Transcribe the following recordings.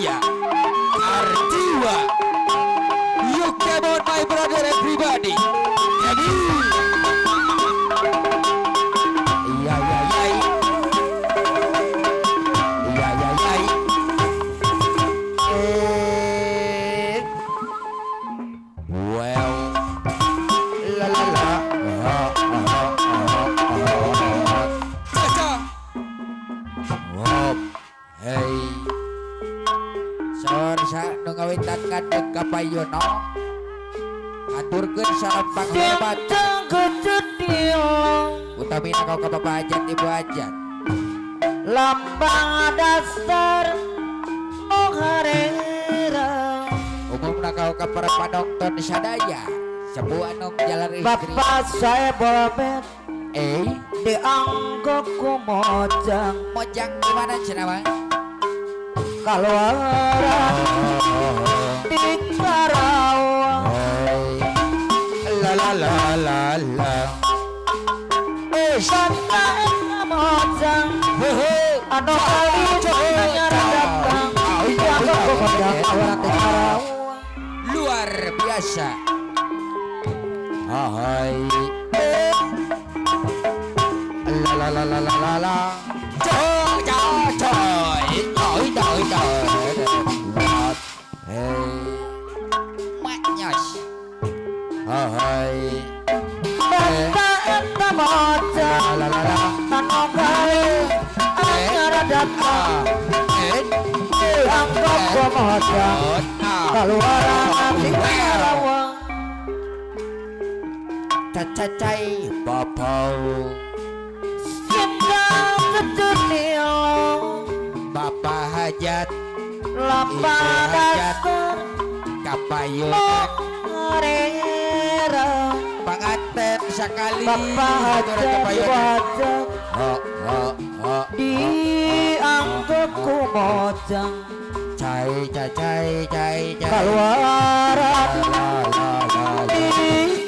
Jaya Artiwa. You come on, my brother, everybody. Jadi iya iya iya iya iya iya eh well la la la ah, ah, ah, ah, ah. Caca. Hop. Hey. Sor sa nu ngawitan ngadeg ka payuno. Aturkeun salam panghormat. Utamina kau ka Bapak Hajat, Ibu Hajat. Lambang dasar Mengharera. Umumna kau ka para panonton sadaya. Sepuh anu jalan istri. Bapak saya bobet. Eh, Dianggap ku mojang. Mojang gimana cenah, Bang? Keluaran di Karawang. Hey. La la la la la. Eh, Bapak mojang. Hehe. Anu kali anyar datang. Dianggap ku mojang keluaran di Karawang. Luar biasa. Hai. La la la la la la la. Coy coy coy. Coy coy coy. Hey. Maknyos. Hai. Bapak eta mojang. La la la la. Anu kali anyar datang. Eh. Dianggap ku mojang keluaran di Karawang. Cacacai bapau. Sindang kecenil. Bapak Hajat. Lambang Hajat. Dasar Kapayunan. Mengarera. Panganten sekali. Bapak Aturan Hajat, Ibu kapayunan. Hajat. Ho ho ho. Dianggap ku mojang. Cai cai cai cai cai. Keluaran La la la la. di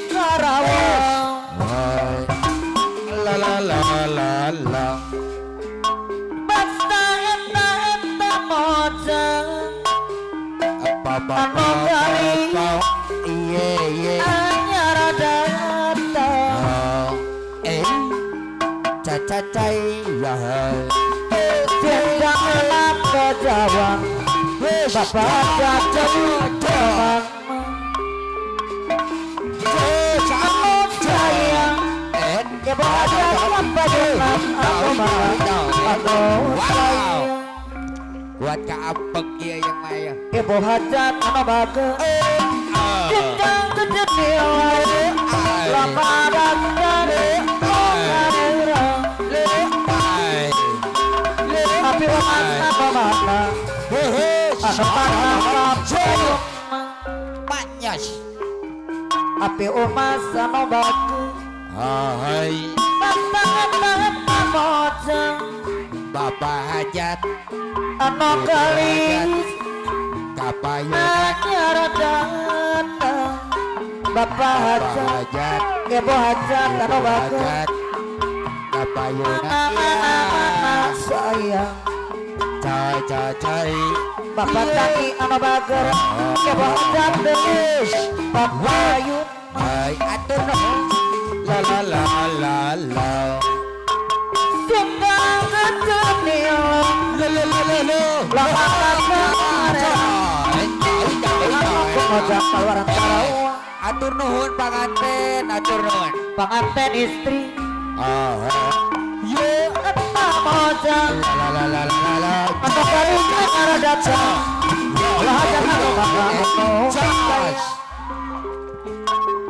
Karawang. Hai. La la la la la. Basta eta eta mojang. Apa apa Anu apa kali. Apa. Iye iye. Anyar datang. Oh. Eh. Cacacai ya. Sindang lambe Jawa. Bapak Hajat Jawa. Anu sayang. Eh. Ibu Hajat kapayunan aku mah anu sayang. Buat kaapek ya yang maya. Ibu Hajat anu bager. Sindang kecenil. Lama datang. Mengarera. Api mana mana. Anu mana kapayunan. Maknyos. Api umas anu bager. Hai. Bapak eta mojang. Bapak Hajat. Anu gelis. Kapayunan. Anyar datang. Bapak Bapak Hajat, Hajat. Ibu Hajat anu Ibu bager. Hajat. Kapayunan. Mana sayang. Cai cai cai. Bapak tani anu bager. Ibu Hajat deui. Papayun. Hai atur nuhun. La la la la la. Sindang kecenil. La la la la la. Lama datang. Aku ngojak keluaran Karawang. Atur nuhun panganten, atur nuhun. Panganten istri. Ah, Yo eta mojang. la la la la la la. Anu kali anyar datang. Lah hajat anu bager. Jos.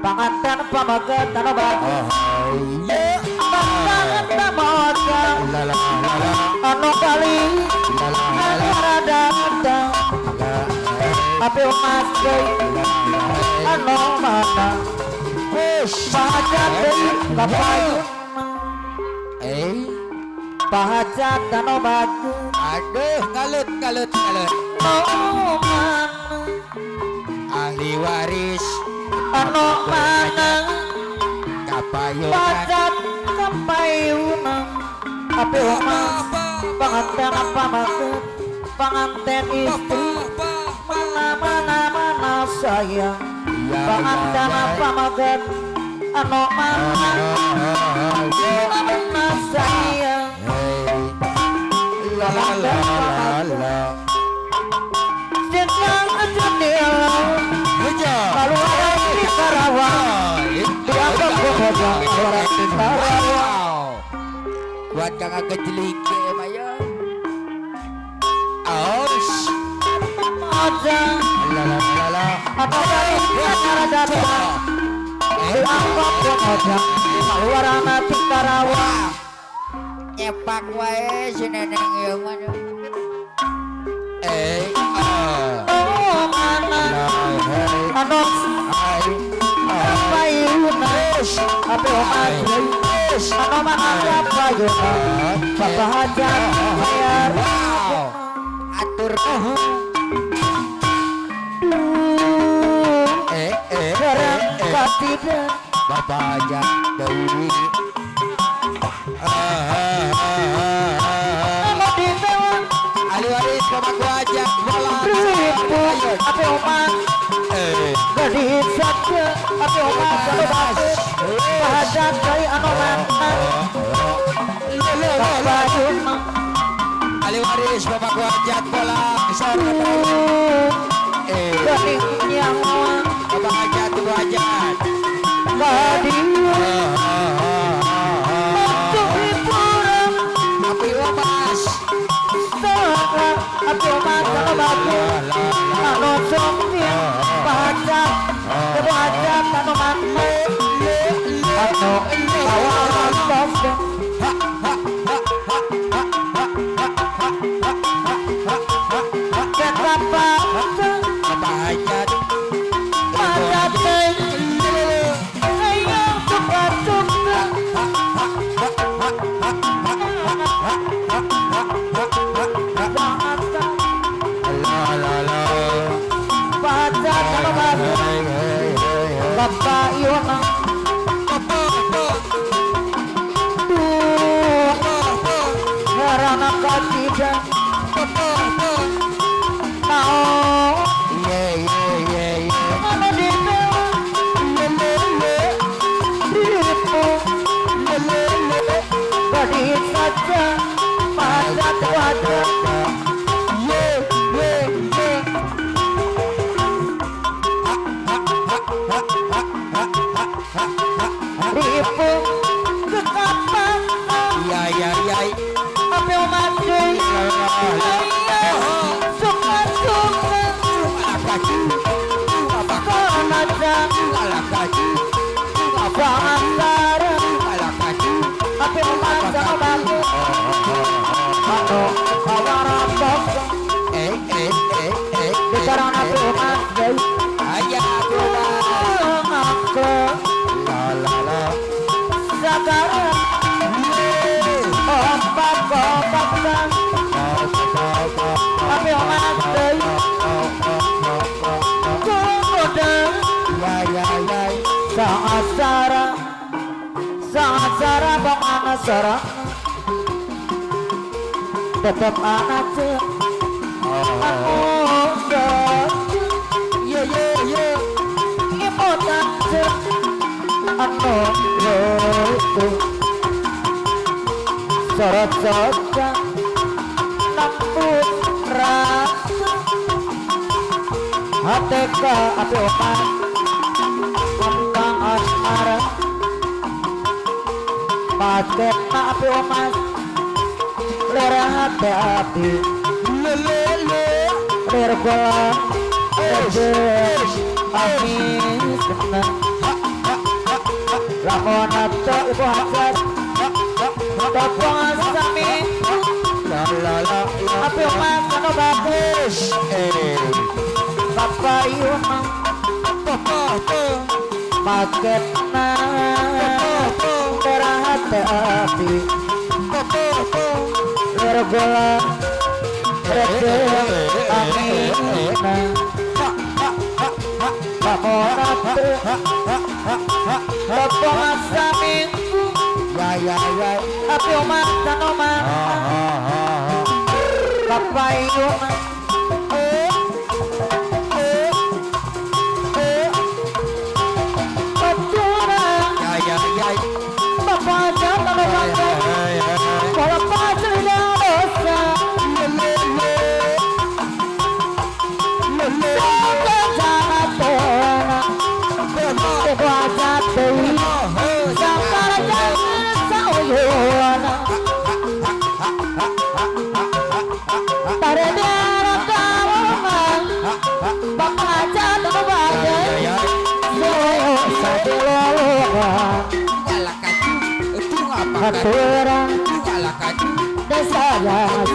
Panganten pamaget anu bager. Oh, yeah. Bapak eta mojang. La la la la. Anu kali La la la la. anyar datang. La Api umas deui anu mana. Pahajat deui kapayun. Eh, Pahajat anu bager. Aduh, ngalut ngalut ngalut. Anu mana. Ahli waris Anu mana. Kapayunan. Pahajat kapayunan. Api umas panganten pamaget. Panganten istri. Sayang pangantana pamagat ano mana mana sayang La la la la jenang jendela keluar di Karawang dianggap bocah orang di Karawang buat kakak kecil ya aus aja la la la la atau dari datang dianggap bocah keluar di Karawang nyepak wae si neneng ieu mah oh mana ano payuna ape omah ano mana payuna bapak hajat bayar atur tidak bapak hajat deui ahli waris bapak hajat bola ape omah gadis saja ape omah hajat kai ano mana ahli waris bapak hajat bola bapak hajat ibu hajat api omas api omas ano somnya pahajat ibu hajat ano mana ano awal somnya bapak hajat Bapak Iwana ngarana katida nao ye ye ye ye ano dibewa lele ripu lele gadis saja pajat wajah ye ye ye ripu kekapan ya ya ya ape omade suka suka ape omade ano Sara bang anak sara tetap anak aku ye ye ye imotan anu itu sorot soca nambut rasa hateka api opan kembang asmara basket api omas lera hati api lele le ler bola amin senang lakon atau ibu hajat topong sami la la la api omas ano bagus bapak yuma basket na hati api ler bola amina topong saminggu ya ya ya api omas tanoma bapak yuma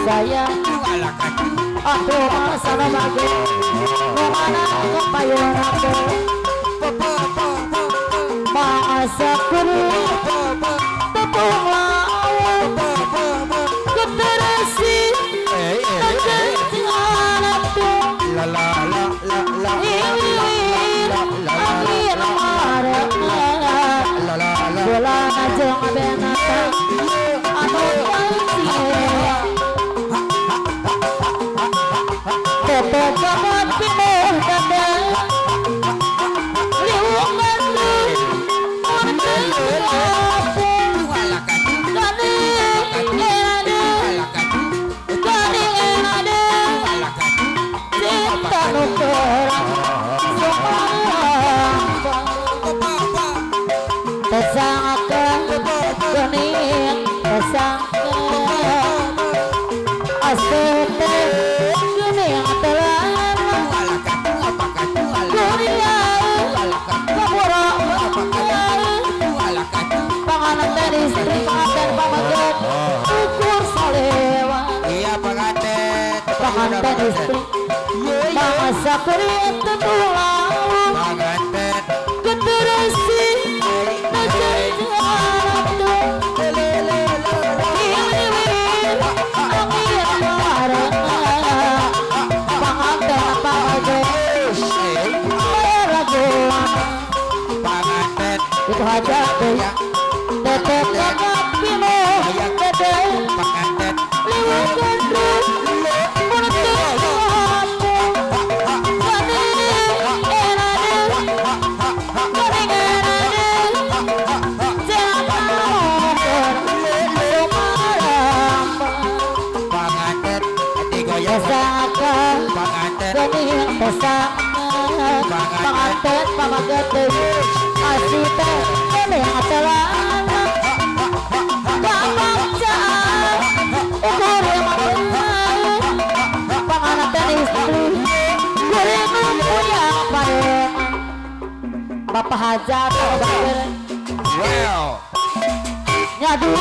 Saya aku sama bagi mana payung aku masa kuru tepung laut keterasi la la la la la la Bapak Hajat well nyadu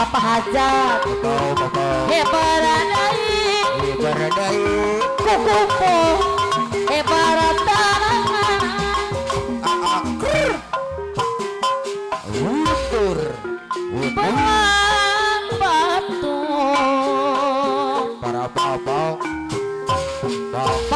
Bapak Hajat hebaradai kukupu hebaratana utur benang batu para bapak bang